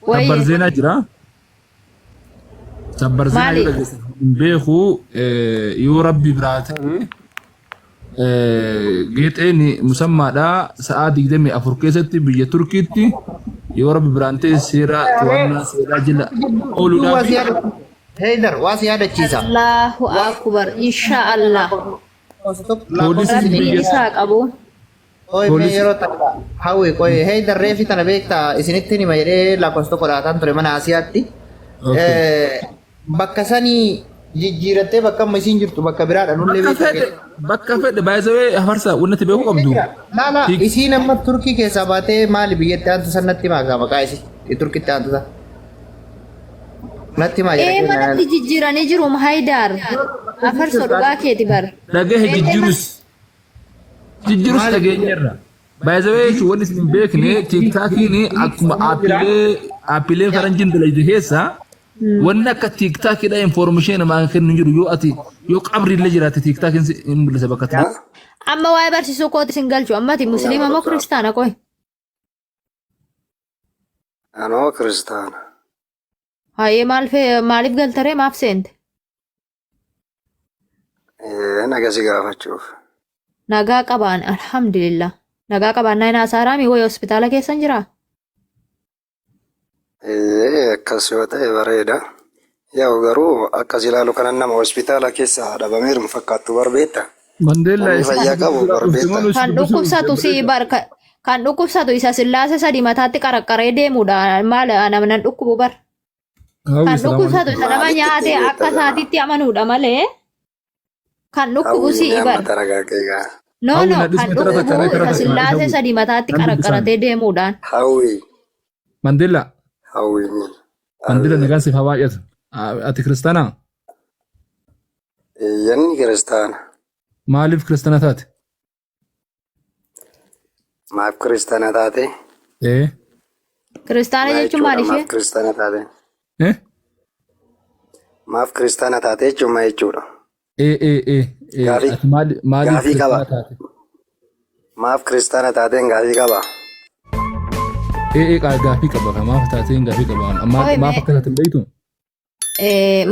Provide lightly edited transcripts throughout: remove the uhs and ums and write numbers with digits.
Sabbar Wayye. zeenaa jira. Sabbar zeenaa yoo Maali? dhageessan hin beeku yoo rabbi biraa ta'e geexeen musammaadha sa'aa 24 keessatti biyya Turkiitti yoo rabbi biraan ta'e seera to'annaa seeraa jala ooluudhaaf Heydar waa si yaadachiisa. Allahu akbar insha Allah. Poolisiin Rabbiin biyya isaa qabu. Qoy mee Poolisii- yeroo takka hawwi qoy Heydar reefi tana beektaa isinitti hima jedhee lakkoofsa tokko laataan ture mana Asiyaatti. Okay. Bakka sanii jijjiirattee bakka amma isiin jirtu bakka biraadha nullee Bakka beektaa fedhe bakka fedhe baay'isawee hafarsa wanti beekuu qabdu. Laa laa isiin amma Turkii keessaa baatee maali biyyatti aantu san natti himaa gaa maqaa isii Turkitti aantu san. Natti himaa jara Ee keenya. manatti jijjiiranii jiru Hayidaar. Afarsoo dhugaa keeti bar. Dhagahe jijjiirus jijjiirus Maali? dhageenyerra. Baay'isawee jechuun wanti isin hin beekne tiiktaakiin akkuma aappiilee aappiilee faranjiin dalagde keessa wanni akka tiiktaakiidha information namaa kennu hin jiru yoo ati yoo qabri illee jiraatte tiiktaakiin si hin mul'isa bakka ati. Amma waa'ee barsiisuu kooti isin galchu. Amma ati musliima moo kiristaana qoy? Anoo kiristaana. Hayyee maal fee maaliif galtaree maaf seente? Naga si gaafachuuf. Nagaa qabaan alhamdulillah. Nagaa qabaan naan haasaaraami wayi hospitaala keessan jiraa? Akkas yoo ta'e bareeda. Yaa'u garuu akkas ilaalu kanan nama hospitaala keessa dhabameeru hin fakkaattu bar beekta. Mandeellaa Namni isa fayyaa qabu bar dhufte beekta. malu Kan dhukkubsatu si bar kan dhukkubsatu isa sillaase sadi mataatti qaraqqaree deemudha. Maal nama nan dhukkubu bar. Kan dhukkubsatu isa nama Maalitti nyaate ittiin akka beekta gaa? isaatitti amanuudha malee kan dhukkubu Hawwi si mee bar. amma taragaagee gaa. No Hawwi no na kan dhisme tara takka dhukkubu tara isa takka sillaasee hawwi. sadi mataatti Nan dubbisaan. qaraqqaratee deemuudhaan. Hawwi. Mandeellaa Hawwi mee. Mandeella nagaan siif haa baay'atu. Ati kiristaanaa? Yanni kiristaana. Maaliif kiristaana taate? Maaf kiristaana taate? Ee. Kiristaana Maa jechuun maal jechuudha? ishee? Maaf kiristaana taate? Eh? Maaf kiristaana taate jechuun maa jechuudha? Ee ee ee ee Gaafii ati maali maaliif gaafii qaba. kiristaana taate? Maaf kiristaana taateen gaafii qaba. Ee ee gaaffii qaba kan maaf taateen gaaffii qaba. Maaf Qoy maaf mee akka taate hin beektu?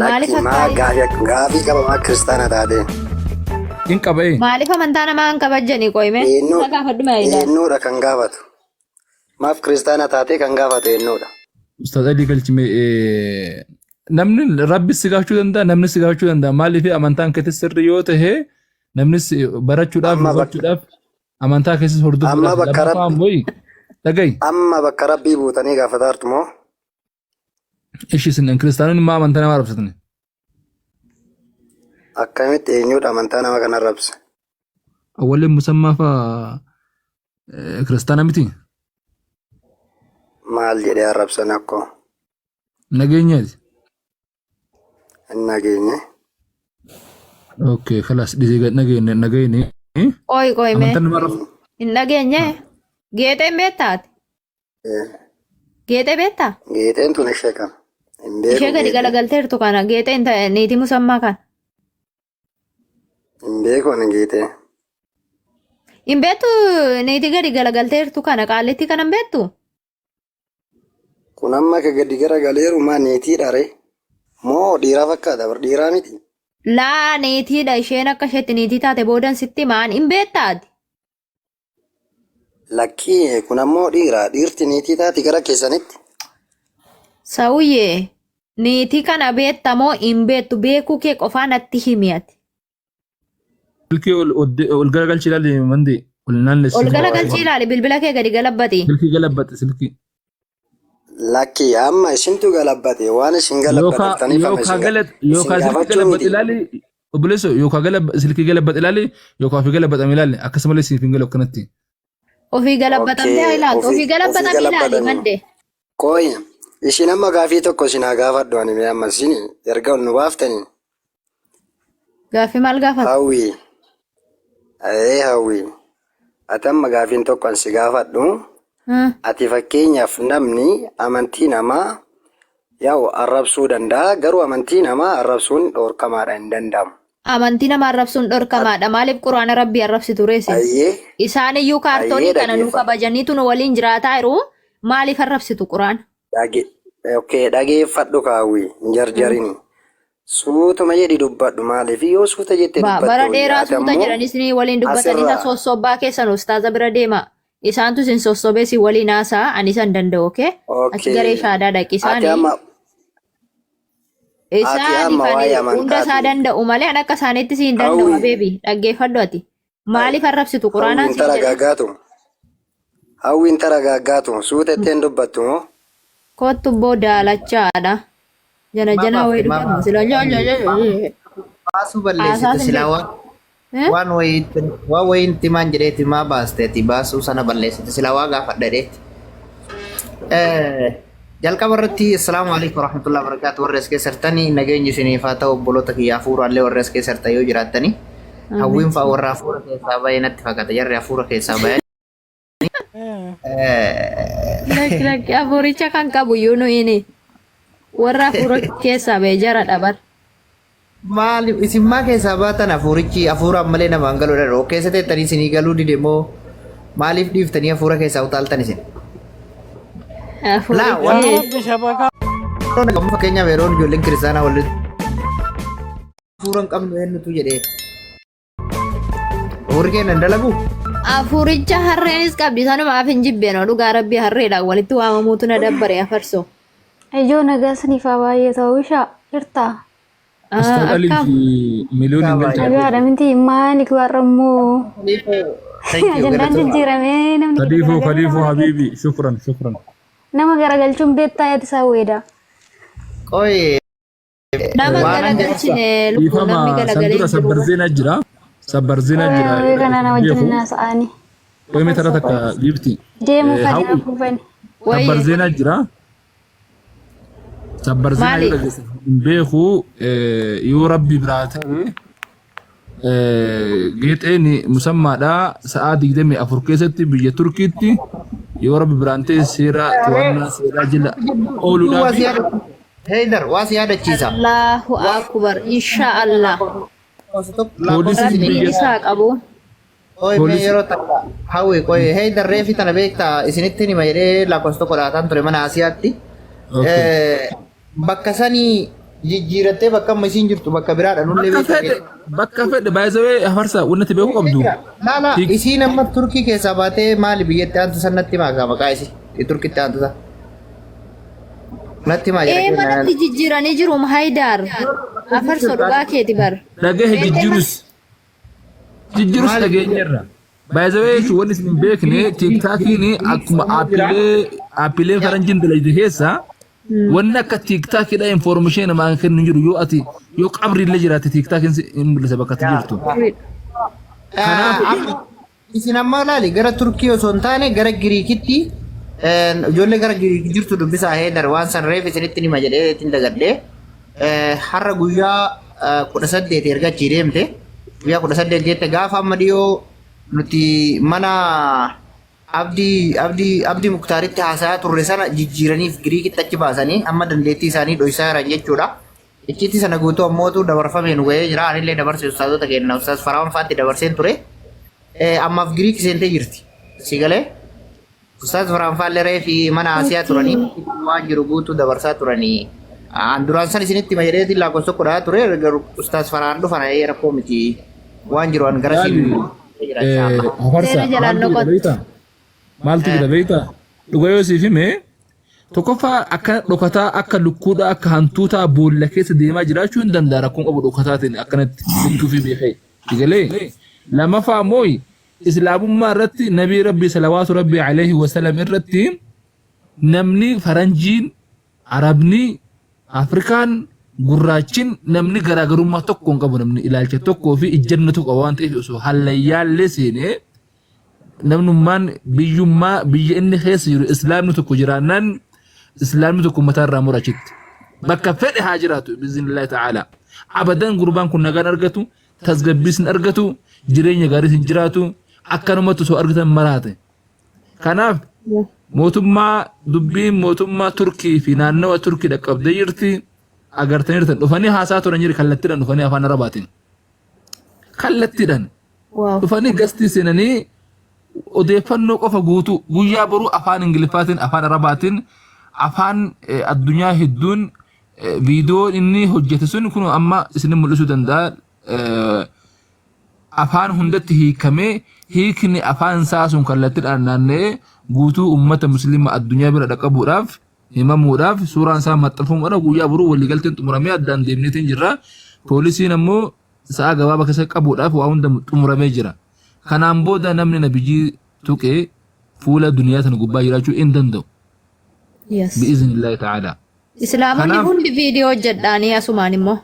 Maaliif Lakki maa akka gaafii gaafii qaba maa kiristaana taate. In qaba ee. maaliif amantaa namaa hin kabajjanii qoyme? Eenyu Isa gaafadhu maayidaa. eenyudha kan gaafatu? Maaf kiristaana taatee kan gaafatu eenyudha? Ustaaz Alii Galchimee namni rabbi si gaafachuu danda'a namni si gaafachuu danda'a maaliif amantaan keetis sirrii yoo ta'e namnis barachuudhaaf Amma bakka hubachuudhaaf amantaa keessas amma hordofuudhaaf bakka lammaffaa rabbi ammoo dhaga'i. amma bakka rabbii buutanii gaafataartu moo? Ishi isin kiristaanonni maa amantaa nama arrabsatani? Akkamitti eenyudha amantaa nama kana arrabse? Awwaleen musammaa faa kiristaana miti? Maal jedhee arrabsan akkoo? Nageenyaati. Hin nageenye. Okay, kalas dhisee gad nageenye nageenye. Qoy qoy mee Amantaan nama arrabsu. hin dhageenye geexeen beektaati? Geexee beektaa? Geexeen tun ishee kam? Hin beeku Ishee gadi geexee. galagalteertu kana geexeen niitii musammaa kana. Hin beeku ani geexee. Hin beektu niitii gadi galagalteertu kana qaallitti kana hin beektu? Kun amma akka gadi garagaleeru maa niitii dhare? Moo dhiiraa fakkaata bar dhiiraa miti. Laa niitiidha isheen akka isheetti niitii taate boodan sitti maan hin beektaati. Lakkii kun ammoo dhiira. Dhiirti niitii taati gara keessanitti. Sawuyyee niitii kana beekta moo hin beektu beekuu kee qofaa natti himi ati. Silkii ol ol garagalchi ilaali mandi ol naannessi. Ol galagalchii ilaali bilbila kee gadi galabbati. Silkii galabbate silkii. Lakki amma isintu galabbate waan isin Yookaa galabbateftaniif amma yookaa isin galat isin yookaa silkii gaafachuu galabbate miti. ilaali obboleesso yookaa galab silkii galabbate ilaali yookaa ofii galabbatame ilaali akkasumallee siif hin galu akkanatti. Ofii galabbatamtee haa Okay, ilaaltu. Ofii ofii ofii galabbatame ilaali galabbatame. mande. Qoy ishin amma gaafii tokko isin haa gaafadhu ani mee amma isin erga ol nu baaftanii. Gaaffii maal gaafata? Hawwi ee hawwi ati amma gaafiin tokko an si gaafadhu. Ati fakkeenyaaf namni amantii namaa yaa'u arrabsuu danda'a garuu amantii namaa arrabsuun dhoorkamaadha hin danda'amu. Amantii nama arrabsuun dhorkamaadha. Maaliif quraana rabbii arrabsitu reesin? Hayyee Isaan iyyuu kaartoonii hayyee kana nu dhaggeeffadhu. kabajaniitu nu waliin jiraataa jiru. Maaliif arrabsitu quraana? Dhage Okay, dhageeffadhu kaawwi hin jarjarini. Suutuma jedhi dubbadhu, maaliif yoo suuta jette Ba dubbatte bara wayya. dheeraa Ati suuta ammoo jedhanis ni waliin dubbatanii isa asirraa sossobbaa keessan ustaaza bira deema. Isaantu isin sossobee si waliin haasa'a, ani isan danda'u, okay? Achi garee okay. shaadaa dhaqi Ati isaanii. amma ati Isaani amma kan waa'ee hunda isaa amantaati. danda'u malee an akka isaaniitti si hin danda'u Hawwi habeebi. Dhaggeeffadhu ati. Maaliif arrabsitu hawwi quraanaan hin siin jedhe? taragaaggaatu. Hawwi hin taragaaggaatu. Suuta ittiin dubbattu moo? Kottu boo daalachaadha. Jana Maa janaa baafte wayii maa dhufe baafte? sila Baasuu balleessite haasaas hin silaa beeku. waan Eh? waan wayiitti waan wayiitti maan jedheeti maa baasteeti baasuu sana balleessite silaa waa gaafadha jedheeti. Jalqaba irratti assalaamu alaikum warahmatullahi wabarakatuh, warri as keessa jirtanii nageenyi isiniif haa ta'u. Obboloota kiyya hafuuraallee warri as keessa jirtan yoo jiraattanii, hawwiin fa'a warra hafuura keessaa bahee natti fakkaata, jarri hafuura keessaa bahee. Lakki lakki, hafuuricha kan qabu iyyuu nuyi warra hafuura keessaa ba'e jara dhabar. Maali isin maa keessaa baatan? Hafuurichi hafuuraan malee namaan galuu dha. Keessa teettanii isinii galuu dide moo maaliif dhiiftanii hafuura keessaa utaaltan isin? Laa Hafuurichi wanti Rabbi shabakaa. Fakkeenyaaf yeroo ijoolleen kiristaanaa walitti hafuura hin qabnu eenyutu jedhee? Hafuurri keenya hin dalagu? Hafuuricha harreenis qabdi, sanumaaf hin jibbeenoo, dhugaa rabbii harreedhaan walitti waamamuutu na dabbare afarsoo. Ijoo nagaa saniif haa baay'atu, hawwishaa jirtaa? Ustaad Alii Akkam fi miliyoon hin galcha. Nagaadha miti? Maali warra immoo Thank you, ajandaan galatooma. jijjiiramee namni gadi Kadiifoo garagalee Kadiifoo nama habiibi, shukran shukran. Nama garagalchuun beektaa yaada isaa weeda. Qoy Nama waan an jedhu galagalchine lubbuu Dhiifama namni san galagalee dura hin jiru. sabbarzeena jira. Sabbarzeena jira. Wayii kana na wajjin Beeku. hin haasa'ani. Qoy tara takka giifti. Deemuu fadhi Hawwi hafuufani. Wayii sabbarzeena jira. Sabbarzeena maali? yoo dhageessan hin beeku, yoo rabbi biraa ta'e geexeen musammaadha sa'aa 24 keessatti biyya Turkiitti yoo rabbi biraan ta'e seera to'annaa seeraa jala waa ooluudhaaf si yaadachiisa. Heydar, waa si yaadachiisa. Allahu akbar, insha Allah. Lakkoofsa tokko Poolisiin Rabbiin biyya isaa qabu. Qoy mee poolisii yeroo takka hawwi qoy Heydar reefi tana beektaa isinitti hima jedhee lakkoofsa tokko dhaataan ture mana Asiyaatti. Okay. Bakka sanii jijjiirattee bakka amma isiin jirtu bakka biraadha nullee Bakka beektaa fedhe bakka fedhe baay'isawee hafarsa wanti ati beekuu qabdu. Laa laa, Tik isiin amma Turkii keessaa baatee maali biyyatti aantu san natti himaa gaa, maqaa isii Turkitti aantu san natti himaa jira Ee kenna. manatti jijjiiranii jiru Hayidaar. Afarsoo dhugaa keeti bar. Dhagahe Meexee mana jijjiirus jijjiirus Maali dhageenyerra. Baay'isawee jechuun wanni isin hin beekne tiiktaakiin akkuma aappilee faranjiin dalagde keessa wanni akka tiiktaakiidha information namaa kennu hin jiru, yoo ati yoo qabri illee jiraatte tiiktaakiin si hin mul'isa bakka ati jirtu. Kanaaf Amma isin amma laali, gara Turkii osoo hin taane gara Giriikitti ijoollee gara Giriik jirtu dubbisaa. Heedar, waan san reef isinitti hima jedhee ittiin dagadhee, har'a guyyaa 18 erga achii deemte, guyyaa 18 geette. Gaafa amma dhiyoo nuti mana Abdii Muktaaritti haasayaa turre sana jijjiiraniif Giriikitti achi baasanii amma dandeettii isaanii dhoysaa jiran jechuudha. Icciitii sana guutuu ammootu dabarfamee nu ga'ee jira. Anillee dabarse ustaazota keenya ustaaz Faraan faatti dabarseen ture. Ammaaf Giriik seentee jirti. Si galee? Ustaaz Faraan faallee reefi mana Asiyaa turanii waan jiru guutuu dabarsaa turanii. An duraan san isinitti hima jedheetiin lakkoofsa tokko dhahaa ture, garuu ustaaz Faraan dhufan rakkoo miti. Waan jiru an gara laali siin jira inshaallah. Hafarsa Seera jalaan maaltu jira noqotti. beektaa? Maaltu jira beektaa? Dhuga yoo siif hime, tokkoffaa akka dhokataa akka lukkuudhaa akka hantuutaa boolla keessa deemaa jiraachuu hin danda'a, rakkoon qabu dhokataatiin akkanatti bittuu fi beekee. Galee lammaffaa immoo islaamummaa irratti nabii rabbii salawaatu rabbii alayhi wasalam irratti namni faranjiin arabni Afrikaan gurraachin namni garaagarummaa tokko hin qabu, namni ilaalcha tokkoo fi ijjanna tokko qaba waan ta'eef osoo hallayyaallee seenee namnummaan biyyummaa biyya inni keessa jiru islaamni tokko jiraannaan islaamni tokko mataa irraa mura achitti. Bakka fedhe haa jiraatu biiznillaahi ta'aalaa. Abadan gurbaan kun nagaan argatu, tasgabbiis hin argatu, jireenya gaariis hin jiraatu, akkanumatti osoo argatan maraate. Kanaaf mootummaa dubbiin mootummaa Turkii fi naannawa Turkii dhaqqabdee jirti. Agartaniirtan dhufanii haasaa turan jiru, kallattiidhaan dhufanii afaan Arabaatiin. Kallattiidhaan dhufanii gastii seenanii odeeffannoo qofa guutuu guyyaa boruu afaan Ingiliffaatiin afaan Arabaatiin Afaan addunyaa hedduun viidiyoon inni hojjete sun kun amma isin mul'isuu danda'a. Afaan hundatti hiikamee, hiikni afaan isaa sun kallattiidhaan naanna'ee guutuu ummata Muslima addunyaa bira dhaqqabuudhaaf, himamuudhaaf, suuraan isaa maxxanfamuudha. Guyyaa boruu waliigalteen xumuramee addaan deemneetiin jirra. Poolisiin ammoo sa'a gabaabaa keessa qabuudhaaf waa hunda xumuramee jira. Kanaan booda namni nabijii tuqee fuula duniyaa sana gubbaa jiraachuu hin danda'u. Yes. Bi'iznillaahi ta'aalaa. Islaamonni Kanaaf hundi viidiyoo hojjedhaanii asumaan immoo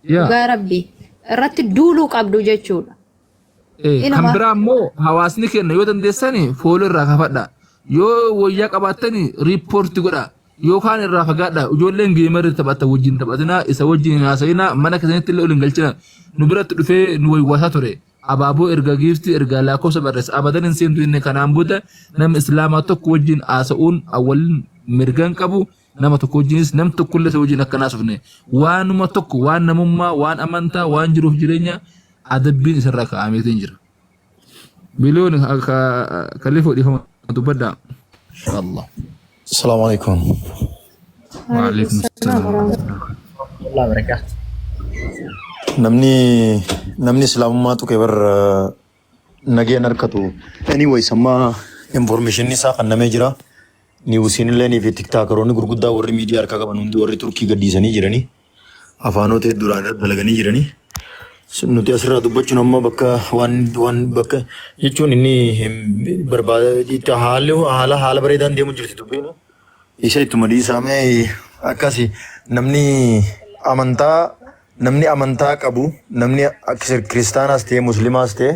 yaa dhugaa Rabbii irratti duuluu qabdu jechuudha. Kan Inuma biraa immoo hawaasni keenya yoo dandeessani follow irraa kaafadha. Yoo wayyaa qabaattani report godha. Yookaan irraa fagaadha. Ijoolleen gamerri taphatan wajjin taphatina, isa wajjin hin haasa'ina, mana keessanitti illee ol hin galchina. Nu biratti dhufee nu waywaasaa ture. Abaaboo erga giiftii erga lakkoofsa barreessa. Abadan hin seentu inni. Kanaan booda nama Islaamaa tokko wajjin haasa'uun awwalin mirga hin qabu. Nama tokko wajjinis, nam tokkollee isa wajjin akka naasofne. Waanuma tokko, waan namummaa, waan amantaa, waan jiruuf jireenya adabbiin isarraa kaa'ameetiin jira. Biliyoon kaleefoo dhiifama dubbadhaa. Inshallah. Assalamu alaikum. Waalaikum Waalaikum salaam. Allah barakaatu. Namni Islaamummaa tuqe bar nageen harkatu. Anyways, amma information isaa kennamee jira. Newsiin illee fi TikTokeroonni gurguddaa warri miidiyaa harkaa qaban hundi warri Turkii gadhiisanii jiranii. Afaanota hedduudhaan irratti dalaganii jiranii. Nuti asirraa dubbachuun amma bakka waan bakka jechuun inni barbaada haalli haala haala bareedaan deemu jirti dubbiin. Isa ittuma dhiisamee akkasi namni amantaa qabu, namni akka kiristaanaas ta'e musliimaas ta'e,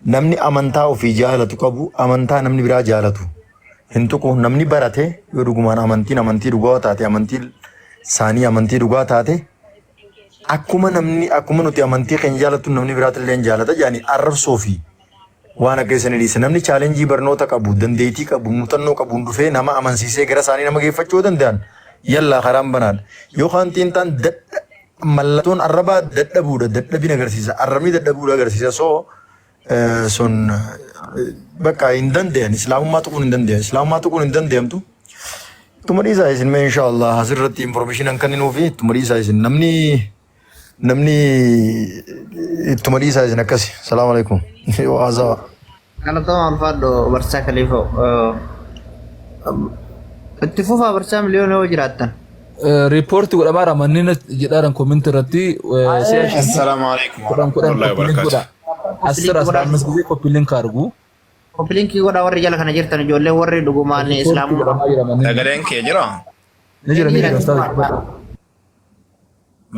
namni amantaa ofii jaalatu qabu amantaa namni biraa jaalatu hin tuqu. Namni barate yoo dhugumaan amantiin amantii dhugaa taate, amantii isaanii amantii dhugaa taate, akkuma namni akkuma nuti amantii keenya jaalatu namni biraatillee hin jaalata jedhanii arrabsoo fi waan akka isanii dhiisa. Namni challenge barnoota qabu, dandeettii qabu, muuxannoo qabuun dhufee nama amansiisee gara isaanii nama geeffachuu danda'an, yallaa, karaan banaadha. Yookaan xiinxaan mallattoon arrabaa dadhabuudha, dadhabina agarsiisa, arrabni dadhabuudha agarsiisa. So sun bakka hin danda'an, Islaamummaa tuquun hin danda'an, Islaamummaa tuquun hin danda'amtu. Ittuma dhiisaa isin mee, inshallah asirratti information kan kenninuufi ittuma dhiisaa isin, namni ittuma dhiisaa isin akkasi. Salaamu alaikum. Yoo haasawa. Galatooma, ulfaadho barsiisaa Kaliifoo. Itti fufaa barsiisaa Miliyoona yoo jiraattan. Report godhamaadha manneen jedhaadhaan comment irratti si'a السلام عليكم 10 ورحمة 10 الله copy link وبركاته. godha. 10 15 gisee copy link argu. Copy link godhaa warri jala kana jirtan, ijoollee warri dhugumaan Report Islaamummaa. godhamaa jira manneen. Sagaleen kee jira? Ni jira, ni jira, ustaaz.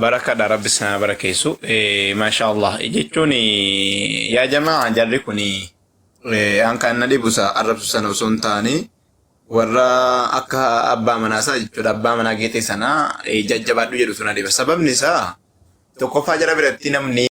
Barakadha, Rabbi sana barakeessu. Maasha Allah jechuun yaa jamaa, jarri kun an kan na dhibu isa arrabsu sana osoo hin taane warra akka abbaa manaa isaa jechuudha, abbaa manaa geetee sana jajjabaadhu jedhu sana dhiba. Sababni isaa tokkoffaa jara biratti namni